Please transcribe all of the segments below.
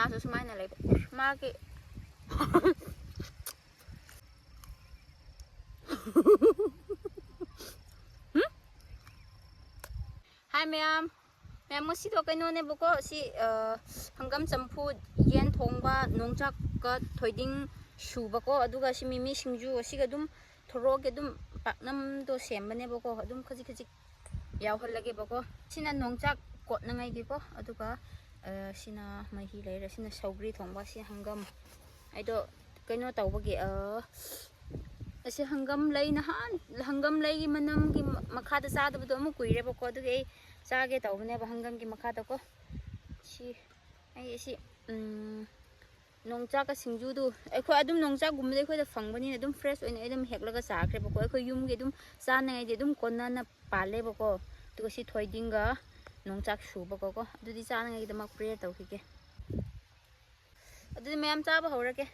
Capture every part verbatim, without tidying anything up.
ꯃꯥꯁꯨ ꯁꯨꯃꯥꯏꯅ ꯂꯩꯕ꯫ ꯃꯥꯒꯤ ꯍꯥꯏ ꯃꯌꯥꯝ꯫ ꯃꯌꯥꯝ, ꯉꯁꯤꯗꯣ ꯀꯩꯅꯣꯅꯦꯕꯀꯣ, ꯁꯤ, ꯑ, ꯍꯪꯒꯥꯝ ꯆꯝꯐꯨꯠ, ꯌꯦꯟ ꯊꯣꯡꯕ, ꯅꯣꯡꯆꯥꯛꯀ ꯊꯣꯏꯗꯤꯡ ꯁꯨꯕꯀꯣ, ꯑꯗꯨꯒ ꯁꯤ ꯃꯤꯃꯤ ꯁꯤꯡꯖꯨ, ꯑꯁꯤꯒ ꯑꯗꯨꯝ ꯊꯣꯔꯛꯑꯒꯦ, ꯑꯗꯨꯝ ꯄꯥꯛꯅꯝꯗꯣ ꯁꯦꯝꯕꯅꯦꯕꯀꯣ, ꯑꯗꯨꯝ ꯈꯖꯤꯛ ꯈꯖꯤꯛ ꯌꯥꯎꯍꯜꯂꯒꯦꯕꯀꯣ꯫ ꯁꯤꯅ ꯅꯣꯡꯆꯥꯛ ꯀꯣꯠꯅꯉꯥꯏꯒꯤꯀꯣ, ꯑꯗꯨꯒ, ꯑ, ꯁꯤꯅ ꯃꯍꯤ ꯂꯩꯔꯦ, ꯁꯤꯅ ꯁꯧꯒ꯭ꯔꯤ ꯊꯣꯡꯕ, ꯁꯤ ꯍꯪꯒꯥꯝ꯫ ꯑꯩꯗꯣ ꯀꯩꯅꯣ ꯇꯧꯕꯒꯤ, ꯑ, ꯑꯁꯤ ꯍꯪꯒꯥꯝ ꯂꯩ ꯅꯍꯥꯟ, ꯍꯪꯒꯥꯝ ꯂꯩꯒꯤ ꯃꯅꯝꯒꯤ ꯃ-, ꯃꯈꯥꯗ ꯆꯥꯗꯕꯗꯣ ꯑꯃꯨꯛ ꯀꯨꯏꯔꯦꯕꯀꯣ, ꯑꯗꯨꯒꯤ ꯑꯩ ꯆꯥꯒꯦ ꯇꯧꯕꯅꯦꯕ ꯍꯪꯒꯥꯝꯒꯤ ꯃꯈꯥꯗꯀꯣ꯫ ꯁꯤ, ꯑꯩ ꯁꯤ, ꯎꯝ, ꯅꯣꯡꯆꯥꯛꯀ ꯁꯤꯡꯖꯨꯗꯨ, ꯑꯩꯈꯣꯏ ꯑꯗꯨꯝ ꯅꯣꯡꯆꯥꯛꯒꯨꯝꯕꯗꯤ ꯑꯩꯈꯣꯏꯗ ꯐꯪꯕꯅꯤꯅ ꯑꯗꯨꯝ fresh ꯑꯣꯏꯅ ꯑꯩ ꯑꯗꯨꯝ ꯍꯦꯛꯂꯒ ꯆꯥꯈ꯭ꯔꯦꯕꯀꯣ꯫ ꯑꯩꯈꯣꯏ ꯌꯨꯝꯒꯤ ꯑꯗꯨꯝ ꯆꯥꯅꯉꯥꯏꯗꯤ ꯑꯗꯨꯝ ꯀꯣꯟꯅꯅ ꯄꯥꯜꯂꯦꯕꯀꯣ꯫ ꯑꯗꯨꯒ ꯁꯤ ꯊꯣꯏꯗꯤꯡꯒ ꯅꯣꯡꯆꯥꯛ ꯁꯨꯕꯀꯣꯀꯣ꯫ ꯑꯗꯨꯗꯤ ꯆꯥꯅꯉꯥꯏꯒꯤꯗꯃꯛ prepare ꯇꯧꯈꯤꯒꯦ꯫ ꯑꯗꯨꯗꯤ ꯃꯌꯥꯝ ꯆꯥꯕ ꯍꯧꯔꯒꯦ꯫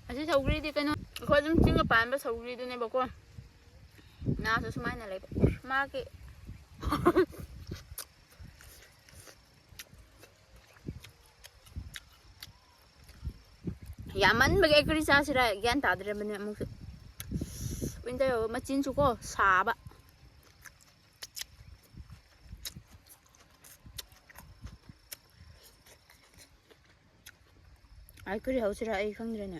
ꯑꯁꯤ ꯁꯧꯒ꯭ꯔꯤꯗꯤ ꯀꯩꯅꯣ, ꯑꯩꯈꯣꯏ ꯑꯗꯨꯝ ꯆꯤꯡꯒ ꯄꯥꯟꯕ ꯁꯧꯒ꯭ꯔꯤꯗꯨꯅꯦꯕꯀꯣ꯫ ꯉꯥꯁꯨ ꯁꯨꯃꯥꯏꯅ ꯂꯩꯕ꯫ ꯃꯥꯒꯤ ꯌꯥꯝꯃꯟꯕꯒꯤ ꯑꯩ ꯀꯔꯤ ꯆꯥꯁꯤꯔꯥ ꯒ꯭ꯌꯥꯟ ꯇꯥꯗ꯭ꯔꯕꯅꯦ ꯑꯃꯨꯛꯁꯨ꯫ Winter ꯌꯧꯕ ꯃꯆꯤꯟꯁꯨ ꯀꯣ ꯁꯥꯕ꯫ ꯑꯩ ꯀꯔꯤ ꯍꯧꯁꯤꯔꯥ ꯑꯩ ꯈꯪꯗ꯭ꯔꯦꯅꯦ꯫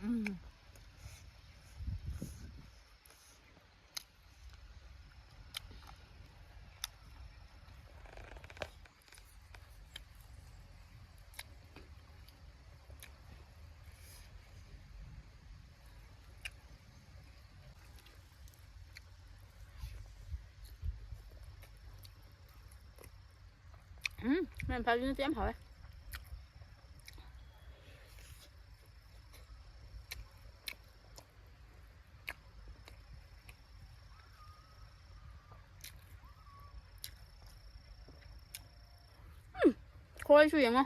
ꯎꯝ꯫ ꯎꯝ, ꯃꯌꯥꯝ ꯐꯥꯕꯤ ꯅꯠꯇꯦ, ꯌꯥꯝ ꯍꯥꯎꯋꯦ꯫ ꯎꯝ, ꯈꯣꯏꯁꯨ ꯌꯦꯡꯉꯣ꯫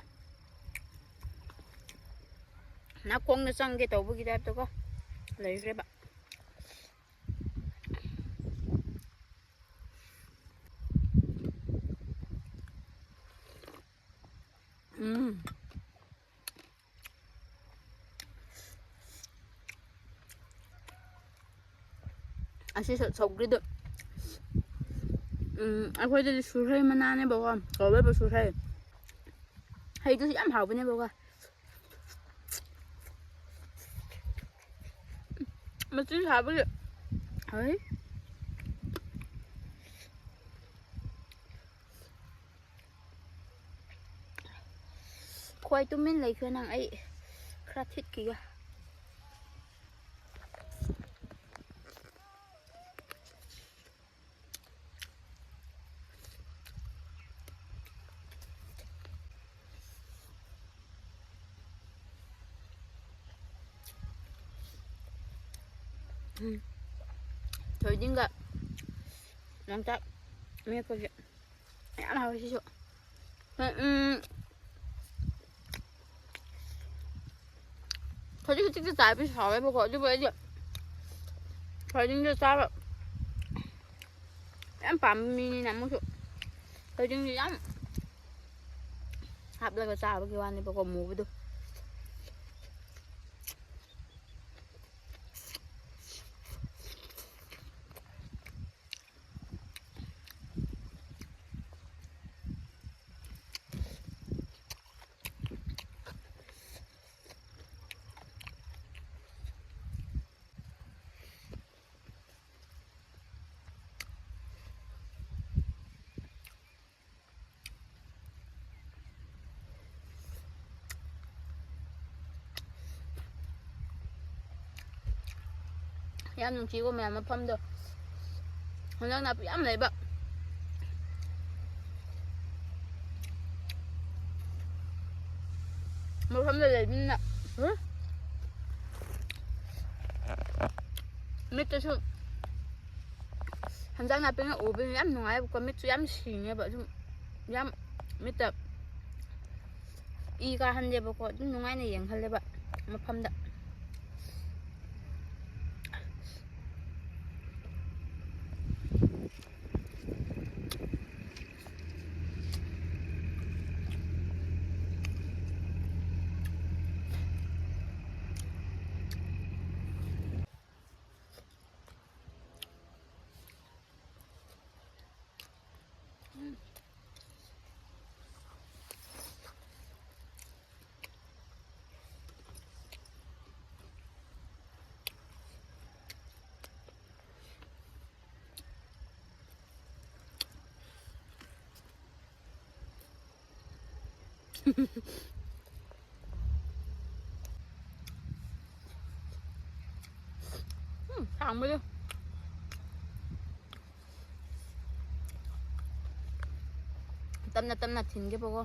ꯅꯥꯀꯣꯡꯗ ꯆꯪꯒꯦ ꯇꯧꯕꯒꯤ ꯇꯥꯏꯞꯇꯀꯣ ꯂꯩꯈ꯭ꯔꯦꯕ꯫ ꯎꯝ꯫ ꯑꯁꯤ ꯁꯧ-, ꯁꯧꯒ꯭ꯔꯤꯗꯣ, ꯎꯝ, ꯑꯩꯈꯣꯏꯗꯗꯤ ꯁꯨꯔꯍꯩ ꯃꯅꯥꯅꯦꯕꯀꯣ, ꯀꯧꯋꯦꯕ ꯁꯨꯔꯍꯩ꯫ ꯍꯩꯗꯨꯁꯨ ꯌꯥꯝ ꯍꯥꯎꯕꯅꯦꯕꯀꯣ꯫ ꯃꯆꯨ ꯁꯥꯕꯒꯤ ꯍꯩ꯫ ꯈ꯭ꯋꯥꯏ ꯇꯨꯃꯤꯟ ꯂꯩꯈ꯭ꯔꯣ ꯅꯪ, ꯑꯩ ꯈꯔ ꯊꯤꯠꯈꯤꯒꯦ꯫ ꯎꯝ꯫ ꯊꯣꯏꯗꯤꯡꯒ ꯌꯣꯡꯆꯥꯛ ꯃꯦꯠꯄꯁꯦ ꯌꯥꯝ ꯍꯥꯎꯋꯦ ꯁꯤꯁꯨ꯫ ꯍꯣꯏ, ꯎꯝ, ꯈꯖꯤꯛ ꯈꯖꯤꯛꯇ ꯆꯥꯏꯕꯁꯨ ꯍꯥꯎꯋꯦꯕꯀꯣ, ꯑꯗꯨꯕꯨ ꯑꯩꯗꯤ ꯊꯣꯏꯗꯤꯡꯁꯦ ꯆꯥꯕ ꯌꯥꯝ ꯄꯥꯝꯕ ꯃꯤꯅꯤꯅ ꯑꯃꯨꯛꯁꯨ ꯊꯣꯏꯗꯤꯡꯁꯦ ꯌꯥꯝ ꯍꯥꯞꯂꯒ ꯆꯥꯕꯒꯤ ꯋꯥꯅꯦꯕꯀꯣ, ꯃꯨꯕꯗꯣ꯫ ꯌꯥꯝ ꯅꯨꯡꯁꯤꯀꯣ ꯃꯌꯥꯝ ꯃꯐꯝꯗꯣ꯫ ꯍꯟꯗꯛ ꯅꯥꯄꯤ ꯌꯥꯝ ꯂꯩꯕ꯫ ꯃꯐꯝꯗ ꯂꯩꯕꯅꯤꯅ, ꯎꯝ? ꯃꯤꯠꯇꯁꯨ ꯍꯟꯖꯥꯡ ꯅꯥꯄꯤꯅ ꯎꯕꯅꯤꯅ ꯌꯥꯝ ꯅꯨꯡꯉꯥꯏꯕꯀꯣ, ꯃꯤꯠꯁꯨ ꯌꯥꯝ ꯁꯤꯡꯉꯦꯕ, ꯑꯗꯨꯝ ꯌꯥꯝ ꯃꯤꯠꯇ ꯏ ꯀꯥꯍꯜꯂꯦꯕꯀꯣ, ꯑꯗꯨꯝ ꯅꯨꯡꯉꯥꯏꯅ ꯌꯦꯡꯍꯜꯂꯦꯕ ꯃꯐꯝꯗ꯫ ꯎꯝ, ꯁꯥꯡꯕꯗꯣ꯫ ꯇꯞꯅ ꯇꯞꯅ ꯊꯤꯟꯒꯦꯕꯀꯣ꯫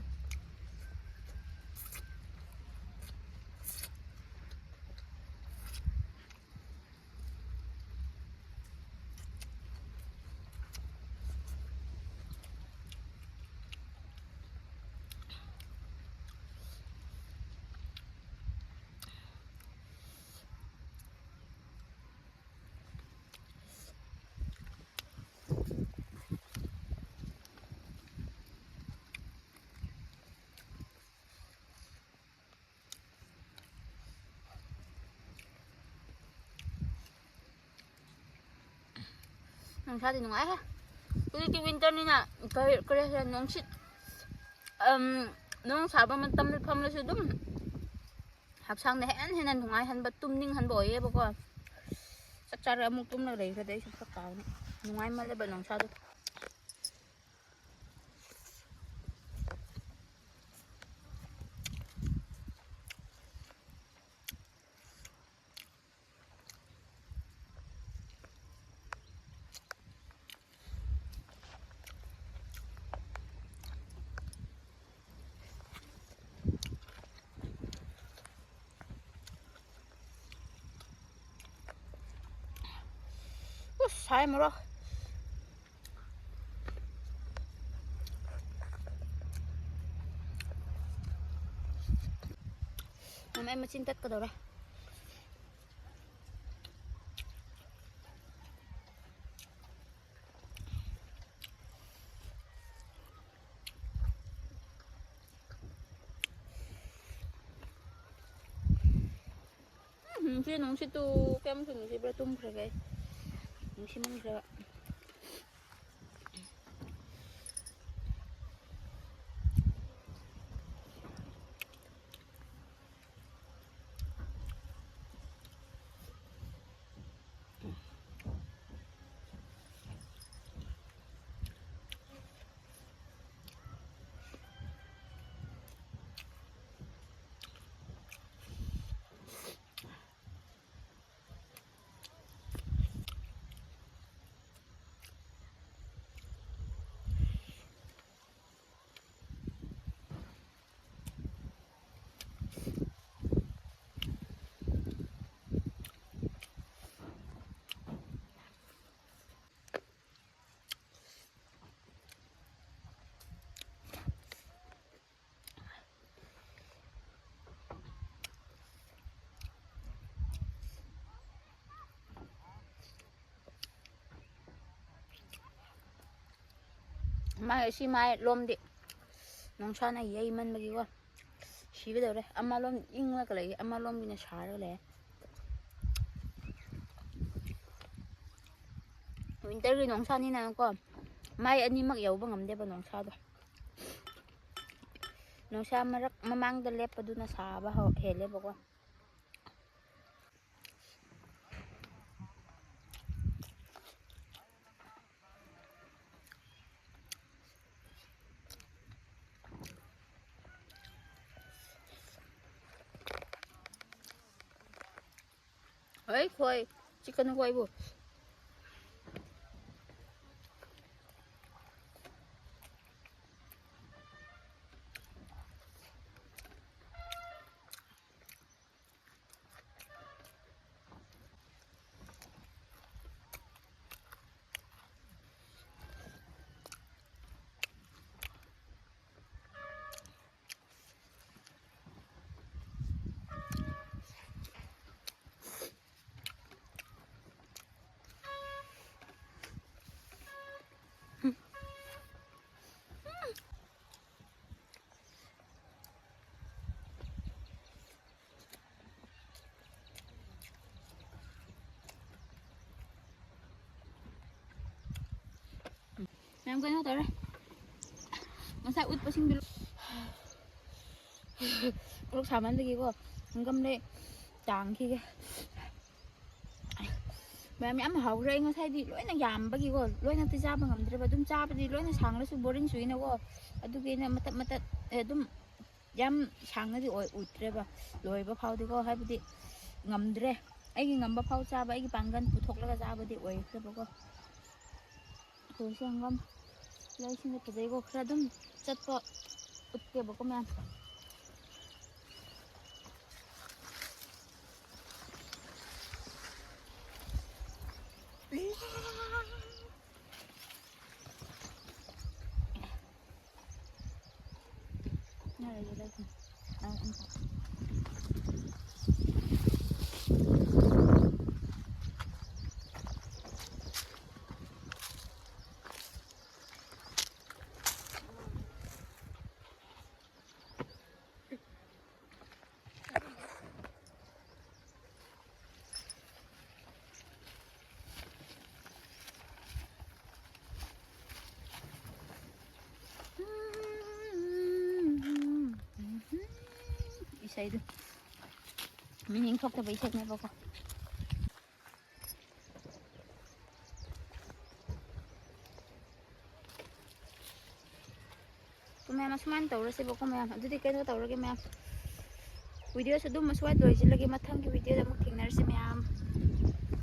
ꯅꯨꯡꯁꯥꯗꯤ ꯅꯨꯡꯉꯥꯏꯍꯦ꯫ ꯍꯧꯖꯤꯛꯇꯤ winterꯅꯤꯅ ꯀꯔꯤ, ꯀꯔꯤ ꯍꯥꯏꯁꯤꯔꯥ, ꯅꯨꯡꯁꯤꯠ, ꯑꯝ, ꯅꯣꯡ ꯁꯥꯕ ꯃꯇꯝꯗ ꯐꯝꯂꯁꯨ ꯑꯗꯨꯝ ꯍꯛꯆꯥꯡꯗ ꯍꯦꯟꯅ ꯍꯦꯟꯅ ꯅꯨꯡꯉꯥꯏꯍꯟꯕ, ꯇꯨꯝꯅꯤꯡꯍꯟꯕ ꯑꯣꯏꯌꯦꯕꯀꯣ꯫ ꯆꯥꯛ ꯆꯥꯔꯒ ꯑꯃꯨꯛ ꯇꯨꯝꯂꯒ ꯂꯩꯈ꯭ꯔꯗꯤ ꯑꯩꯁꯨ ꯐꯔꯛ ꯇꯥꯕꯅꯤ꯫ ꯅꯨꯡꯉꯥꯏꯃꯜꯂꯦꯕ ꯅꯨꯡꯁꯥꯗꯣ꯫ ꯁꯥꯏ ꯃꯣꯔꯣꯛ꯫ ꯃꯃꯩ ꯃꯆꯤꯟ ꯇꯠꯀꯗꯧꯔꯦ꯫ ꯎꯝ, ꯁꯤ ꯅꯨꯡꯁꯤꯠꯇꯨ ꯀꯌꯥꯝꯁꯨ ꯅꯨꯡꯁꯤꯕ꯭ꯔꯥ, ꯇꯨꯝꯈ꯭ꯔꯒꯦ ꯑꯩ꯫ ꯅꯨꯡꯁꯤꯃꯟꯈ꯭ꯔꯦꯕ꯫ ꯃꯥꯏ, ꯁꯤ ꯃꯥꯏ ꯂꯣꯝꯗꯤ ꯅꯨꯡꯁꯥꯅ ꯌꯩꯃꯟꯕꯒꯤꯀꯣ ꯁꯤꯒꯗꯧꯔꯦ꯫ ꯑꯃ ꯂꯣꯝ ꯏꯪꯂꯒ ꯂꯩ, ꯑꯃ ꯂꯣꯝꯒꯤꯅ ꯁꯥꯔꯒ ꯂꯩ꯫ ꯋꯤꯟꯇꯔꯒꯤ ꯅꯨꯡꯁꯥꯅꯤꯅꯀꯣ, ꯃꯥꯏ ꯑꯅꯤꯃꯛ ꯌꯧꯕ ꯉꯝꯗꯦꯕ ꯅꯨꯡꯁꯥꯗꯣ꯫ ꯅꯨꯡꯁꯥ ꯃꯔꯛ ꯃꯃꯥꯡꯗ ꯂꯦꯞꯄꯗꯨꯅ ꯁꯥꯕ ꯍꯧ-, ꯍꯦꯜꯂꯦꯕꯀꯣ꯫ ꯍꯣꯏ, ꯈꯣꯏ꯫ ꯆꯤꯛꯀꯅꯨꯀꯣ ꯑꯩꯕꯨ꯫ ꯌꯥꯝ ꯀꯩꯅꯣ ꯇꯧꯔꯦ꯫ ꯉꯁꯥꯏ ꯎꯠꯄꯁꯤꯡꯗꯨ ꯃꯣꯔꯣꯛ ꯁꯥꯃꯟꯕꯒꯤꯀꯣ ꯁꯪꯒꯝ ꯂꯩ ꯇꯥꯡꯈꯤꯒꯦ꯫ ꯃꯌꯥꯝ ꯌꯥꯝ ꯍꯥꯎꯈ꯭ꯔꯦ꯫ ꯑꯩ ꯉꯁꯥꯏꯗꯤ ꯂꯣꯏꯅ ꯌꯥꯝꯕꯒꯤꯀꯣ ꯂꯣꯏꯅꯗꯤ ꯆꯥꯕ ꯉꯝꯗ꯭ꯔꯦꯕ꯫ ꯑꯗꯨꯝ ꯆꯥꯕꯗꯤ ꯂꯣꯏꯅ ꯁꯥꯡꯂꯁꯨ ꯕꯣꯔꯤꯡ ꯆꯨꯏꯅꯀꯣ꯫ ꯑꯗꯨꯒꯤ ꯑꯩꯅ ꯃꯇꯠ ꯃꯇꯠ, ꯑꯦ, ꯑꯗꯨꯝ ꯌꯥꯝ ꯁꯥꯡꯅꯗꯤ ꯑꯣꯏ ꯎꯠꯇ꯭ꯔꯦꯕ ꯂꯣꯏꯕ ꯐꯥꯎꯗꯤꯀꯣ꯫ ꯍꯥꯏꯕꯗꯤ ꯉꯝꯗ꯭ꯔꯦ꯫ ꯑꯩꯒꯤ ꯉꯝꯕ ꯐꯥꯎ ꯆꯥꯕ, ꯑꯩꯒꯤ ꯄꯥꯡꯒꯜ ꯄꯨꯊꯣꯛꯂꯒ ꯆꯥꯕꯗꯤ ꯑꯣꯏꯈ꯭ꯔꯦꯕꯀꯣ꯫ ꯍꯧꯖꯤꯛꯁꯦ ꯍꯪꯒꯥꯝ ꯂꯩꯁꯤꯡꯗ ꯐꯖꯩꯀꯣ꯫ ꯈꯔ ꯑꯗꯨꯝ ꯆꯠꯄ ꯎꯠꯀꯦꯕꯀꯣ ꯃꯌꯥꯝ꯫ ꯏꯁꯩꯗꯨ ꯃꯤꯅꯤꯡ ꯊꯣꯛꯇꯕ ꯏꯁꯩꯅꯦꯕꯀꯣ꯫ ꯃꯌꯥꯝ ꯑꯁꯨꯃꯥꯏꯅ ꯇꯧꯔꯁꯦꯕꯀꯣ ꯃꯌꯥꯝ꯫ ꯑꯗꯨꯗꯤ ꯀꯩꯅꯣ ꯇꯧꯔꯒꯦ ꯃꯌꯥꯝ, ꯚꯤꯗꯤꯑꯣꯁꯨ ꯑꯗꯨꯝ ꯑꯁꯨꯃꯥꯏꯅ ꯂꯣꯏꯁꯤꯜꯂꯒꯦ꯫ ꯃꯊꯪꯒꯤ ꯚꯤꯗꯤꯑꯣꯗ ꯑꯃꯨꯛ ꯊꯦꯡꯅꯔꯁꯤ ꯃꯌꯥꯝ꯫